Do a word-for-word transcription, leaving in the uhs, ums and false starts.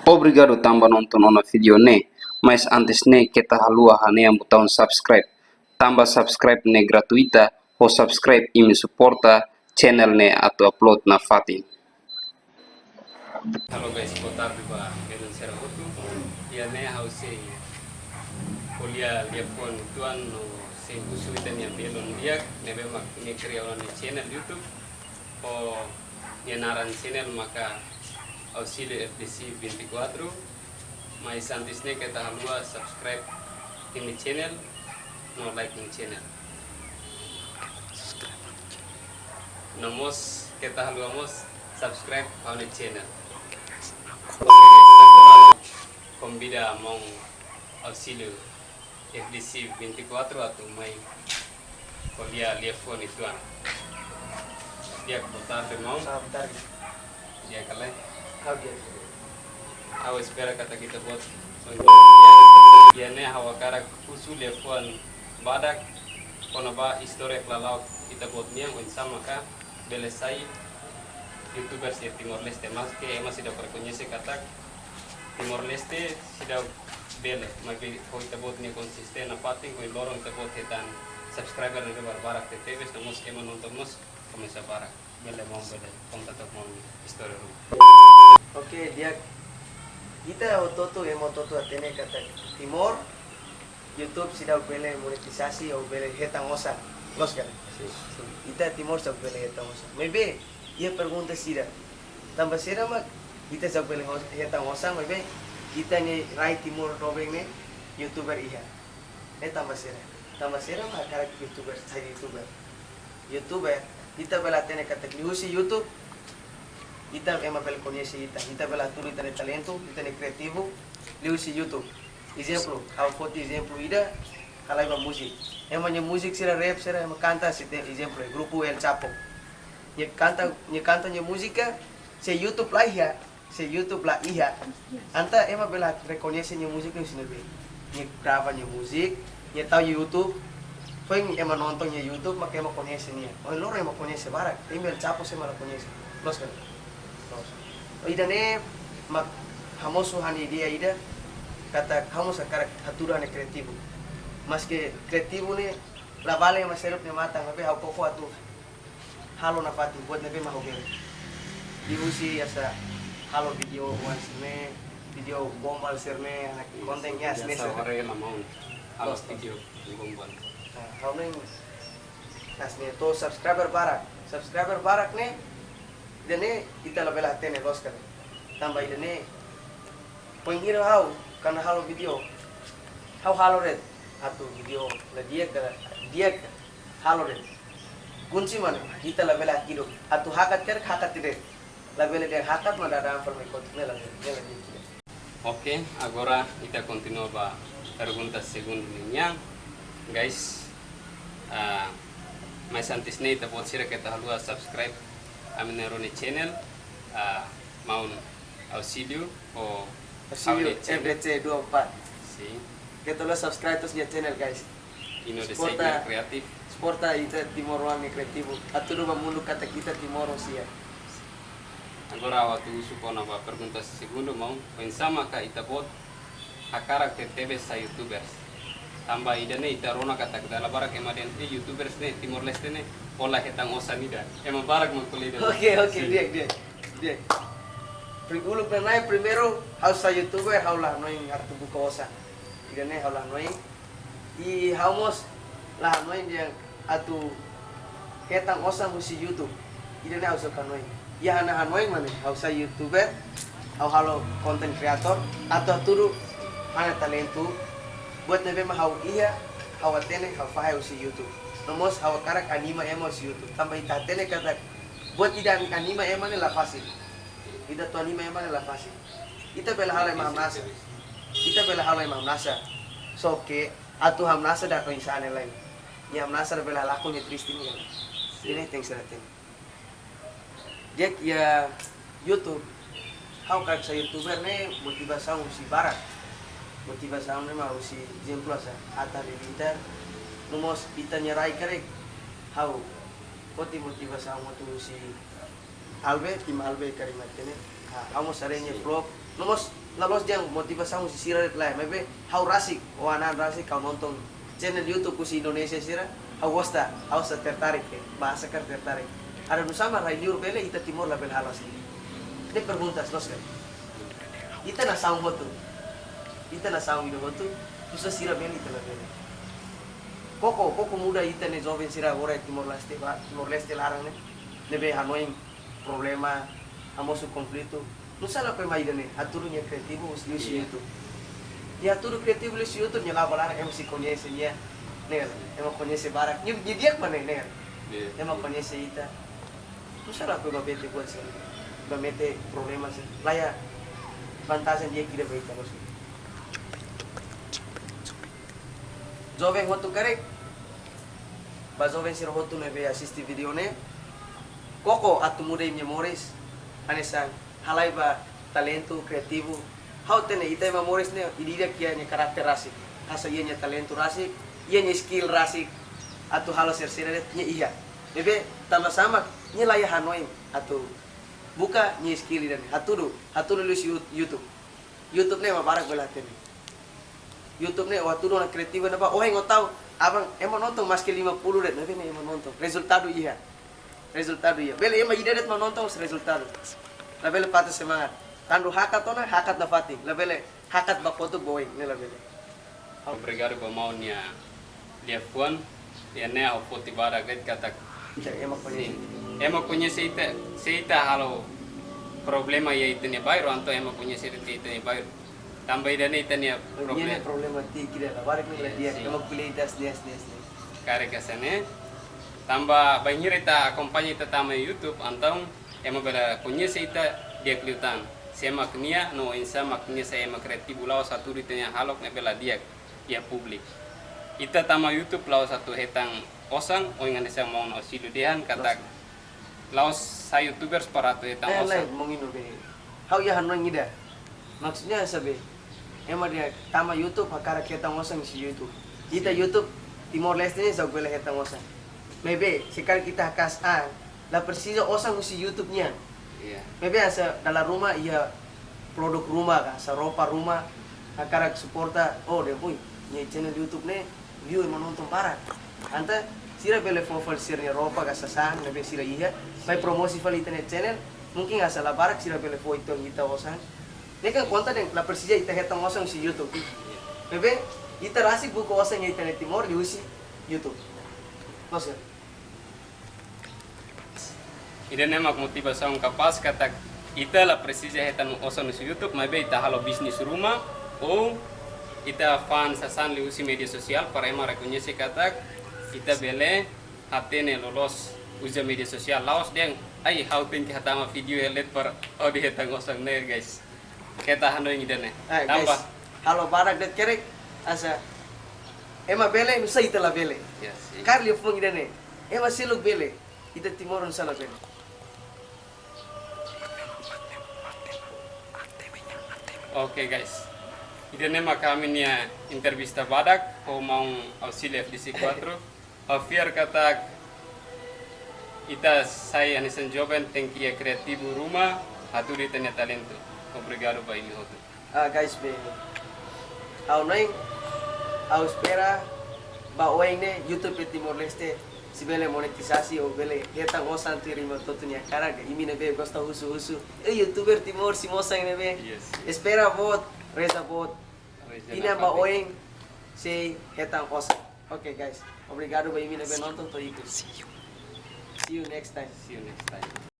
Obrigadu tanba nonton ona vídeo ne'e. Mas antes ne'e keta haluha hanehan butaun subscribe. Tanba subscribe ne'e gratuita, ho subscribe imi suporta channel ne'e atu upload nafatin. Halo guys, boa tarde ba belun sira hotu. Iha ne'e ha'u sei ko'alia liafuan uitoan no sei husu ita-nia belun di'ak, ne'ebé mak nia kria ona nia channel YouTube. Ho nia naran channel maka Auxílio F D C vinte e quatro. Mas antes ne'e keta haluha subscribe imi channel, no like imi channel. No mós keta haluha mós subscribe ha'u-nia channel. Oke, guys, agora konvida maun Auxílio F D C vinte e quatro atu mai ko'alia liafuan uitoan. Di'ak, boa tarde, maun. Ah, boa tarde. Di'ak ka lae? Ah, di'ak. Ha'u espera katak ita-boot. Iha ne'e ha'u hakarak husu liafuan badak kona-ba istória klala'ok ita-boot nian, oinsá maka bele sai YouTubers iha Timor-Leste, maske ema seidauk rekoñese katak Timor-Leste seidauk bele, maibé ho ita-boot nia konsistente nafatin, ohin loron ita-boot hetan subscriber ne'ebé barak tebetebes, no mós ema nonton mós komesa barak. Bele maun bele konta took maun istória ruma. Oke, di'ak, ita hotu-hotu, ema hotu-hotu hatene katak Timor, YouTube seidauk bele monetisasi ou bele hetan osan. Loos ka lae? Sin. Ita Timor seidauk bele hetan osan. Maibé, iha pergunta sira. Tanba sira mak ita seidauk bele ho-, hetan osan, maibé ita-nia rai Timor doben ne'e YouTuber iha. Ne'e tanba sira. Tanba sira mak hakarak YouTuber, sai YouTuber. YouTuber, ita bele hatene katak liuhusi YouTube, ita ema bele koñese ita, ita bele hatudu ita-nia talentu, ita-nia kreativu, liuhusi YouTube. Ezemplu, ha'u foti ezemplu ida, ka lae ba múzika. Ema nia múzika sira rap, sira ema kanta, se tem ezemplu, grupu El Chapo. Nia kanta, nia kanta nia múzika, se YouTube la iha, se YouTube la iha, entaun ema bele rekoñese nia múzika ne'e husi ne'ebé? Nia grava nia múzika, nia tau YouTube, foin ema nonton nia YouTube, maka ema koñese nia. Ohin loron ema koñese barak, tanba El Chapo sé mak la koñese. Loos ka lae? Loos. Ida-ne'e mak hamosu ha'u-nia ideia ida, katak ha'u mós hakarak hatudu ha'u-nia kreativu. Maske kreativu ne'e la vale ema seluk nia matan, maibé ha'u koko atu halo nafatin buat ne'ebé mak ha'u bele. Liuhusi hanesan halo vídeo oan sira-ne'e, vídeo gombal sira-ne'e, hanesan konten iha ne'e sira. Halo vídeo gombal. Nah, ha'u ne'e hanesan ne'e to'o subscriber barak. Subscriber barak ne'e, ida-ne'e ita labele hatene loos ka lae. Tanba ida-ne'e poin hira ha'u, kuandu halo vídeo, ha'u halo de'it, atu vídeo la di'ak ka di'ak, halo de'it. Kunci mak ne'e, ita labele hakidu. Atu hakat karik hakat de'it. Labele dehan hakat mak dada ampar mai kotuk ne'e labele, ne'e la di'ak. Oke, agora ita kontinua ba pergunta segundu nian, guys. Ah, mas antes ne'e ita-boot sira keta haluha subscribe ami-nia rua nia channel, ah, Maun Auxílio ho Auxílio ha'u-nia channel. F D C dua empat. Sin. Keta haluha subscribe to'os nia channel, guys. Ino de Suporta, segmen kreatif. Suporta ita timoroan nia kreativu. Hatudu ba mundu katak ita Timor hosi iha. Agora ha'u atu husu kona-ba pergunta segundu, maun. Oinsá maka ita-boot hakarak tebetebes sai YouTubers? Tanba ida-ne'e ita rona katak dala barak ema dehan, eh, YouTubers ne'e Timor-Leste ne'e, ó la hetan osan ida. Ema barak mak ko'alia ida. Oke, oke, sin, di'ak, di'ak. Di'ak. Pri-, uluk nanain primeiru, ha'u sai YouTuber, ha'u la hanoin atu buka osan. Ida-ne'e ha'u la hanoin. I ha'u mós la hanoin dehan atu hetan osan husi YouTube. Ida-ne'e ha'u seidauk hanoin. Iha ha'u-nia hanoin mak ne'e, ha'u sai YouTuber, ha'u halo content creator, atu hatudu ha'u-nia talentu, buat ne'ebé mak ha'u iha, ha'u hatene, ha'u fahe husi YouTube. No mós ha'u hakarak anima ema husi YouTube. Tanba ita hatene katak buat ida anima ema ne'e la fasil. Ita atu anima ema ne'e la fasil. Ita bele halo ema hamnasa. Ita bele halo ema hamnasa. Só que atu hamnasa dala ruma ida-ne'e lain. Nia hamnasa labele halakon nia triste nian. Sin. Ida-ne'e tenke ser hatene. Di'ak, iha YouTube, ha'u hakarak sai YouTuber ne'e motivasaun husi barak. Motivasaun ne'e mak husi, ezemplu hanesan, atan Halilintar. No mós ita-nia rai karik. Ha'u foti motivasaun hotu husi Albe, tim Albe karik mak hatene. Ha, ha'u mós haree nia, sin, vlog. No mós La loos dehan motivasaun husi sira de'it lae, maibé ha'u rasik, o anan rasik, ha'u nonton channel YouTube husi Indonesia sira, ha'u gosta, ha'u sa tertarik, eh, bahasa kar tertarik. Ada nusá mak rai-liur bele, ita Timor labele halo hanesan ne'e. Ne'e perguntas loos ka? Ita nasaun hotu. Ita nasaun ida hotu, nusá sira bele ita labele. Koko, koko muda ita-nia joven sira agora iha Timor-Leste ba, Timor-Leste laran ne'e. Ne'ebé hanoin problema, hamosu konflitu. Nusá lakohi ema ida-ne'e hatudu nia kriativu liuhusi YouTube. Nia hatudu kriativu liuhusi YouTube, nia la'o ba laran ema sei koñese nia. Ne'e, ema koñese barak. Nia, nia di'ak mak ne'e, ne'e. Ema koñese ita. Nusá lakohi ba mete buat sira, ba mete problema sira. La iha vantajen di'ak ida ba ita loos. Joven hotu karik, ba joven sira hotu ne'ebé asiste vídeo ne'e, koko atu muda imi-nia moris, hanesan halai ba talentu, kriativu. Ha'u hatene ita ema moris ne'e, ida-idak iha nia karakter rasik. Hanesan iha nia talentu rasik, iha nia skill rasik, atu halo sira-sira de'it nia iha. Ne'ebé tanba sá mak nia la iha hanoin atu buka nia skill ida-ne'e. Hatudu, hatudu liuhusi You-, YouTube. YouTube ne'e ema barak bele hatene. YouTube ne'e o hatudu ona kriativu ne'ebá, ohin o tau, aban ema nonton maske lima puluh de'it, maibé ne'e ema nonton. Rezultadu iha. Rezultadu iha. Bele ema ida de'it mak nonton, rezultadu. Labele patah semangat. Kuandu hakat ona, hakat nafatin. Labele hakat ba kotuk ba oin, ne'e labele. Obrigadu ba maun nia liafuan, iha ne'e ha'u foti badak de'it katak. Ita ema koñese. Ema koñese ita, se ita halo problema iha ita-nia bairru, entaun ema koñese ita, ita-nia bairru. Tanba ida-ne'e ita-nia problema. Nia problema ti kira la barak ni la di'ak, ema ko'alia ita hanesan ne'e, hanesan ne'e. Karik hanesan ne'e. Tanba bainhira ita akompaña ita tama YouTube, entaun ema bele koñese ita di'ak liután. Sé mak nia, no oinsá mak nia sai ema kriativu la'ós hatudu ita-nia hahalok ne'ebé la di'ak iha públiku. Ita tama YouTube la'ós atu hetan osan, ohin hanesan maun Auxílio dehan katak la'ós sai YouTubers para atu hetan osan. Lae, maun Inu be. Ha'u iha hanoin ida. Maksudnya sabe, ema dehan tama YouTube hakarak hetan osan husi YouTube. Ita YouTube Timor-Leste ne'e só bele hetan osan. Maibé, se karik ita haka'as an, la presiza osan husi YouTube nian. Maibé hanesan dala ruma iha produk ruma ka, hanesan roupa ruma, hakarak suporta, oh, dehan, ui, nia channel YouTube ne'e, view ema nonton barak. Entaun, sira bele fó fali sira-nia roupa ka sasán, ne'ebé sira iha, mai promosi fali ita-nia channel, mungkin hanesan la barak sira bele fó ita, ita osan. Ne'e kan konta dehan la presiza ita hetan osan husi YouTube. Maibé, ita rasik buka osan iha ita-nia Timor liuhusi YouTube. Loos ka? Ida-ne'e mak motivasaun kapás katak ita la presiza hetan osan husi YouTube, maibé ita halo bisnis ruma, ou ita fa'an sasán liuhusi média sosiál para ema rekoñese katak ita bele hatene loloos uza média sosiál. La'ós dehan, ai, ha'u tenke hatama vídeo iha leet para hodi hetan osan, ne'e, guys. Keta hanoin ida-ne'e. Ai, tanba guys, halo badak de'it karik, hanesan ema bele, nusá ita labele. Karik liafuan ida-ne'e. Ema seluk bele, ita Timor nusá labele. Oke, guys. Ida-ne'e mak ami-nia entrevista badak ho maun Auxílio F D C quatro. Ha'u fiar katak ita sai hanesan joven tenke iha kriativu ruma, hatudu ita-nia talentu. Obrigadu ba imi hotu. Ah, guys, be. Ha'u hanoin, ha'u espera ba oin ne'e YouTube Timor-Leste sei bele monetisasi ou bele hetan osan tuir imi hotu-hotu nia hakarak, imi ne'ebé gosta husu-husu. Eh, YouTuber Timor sei mosan ne'ebé. Espera boot, reza boot. Tinan ba oin sei hetan osan. Oke, guys, obrigadu ba imi ne'ebé nonton to'o ikus. See you. See you next time. See you next time.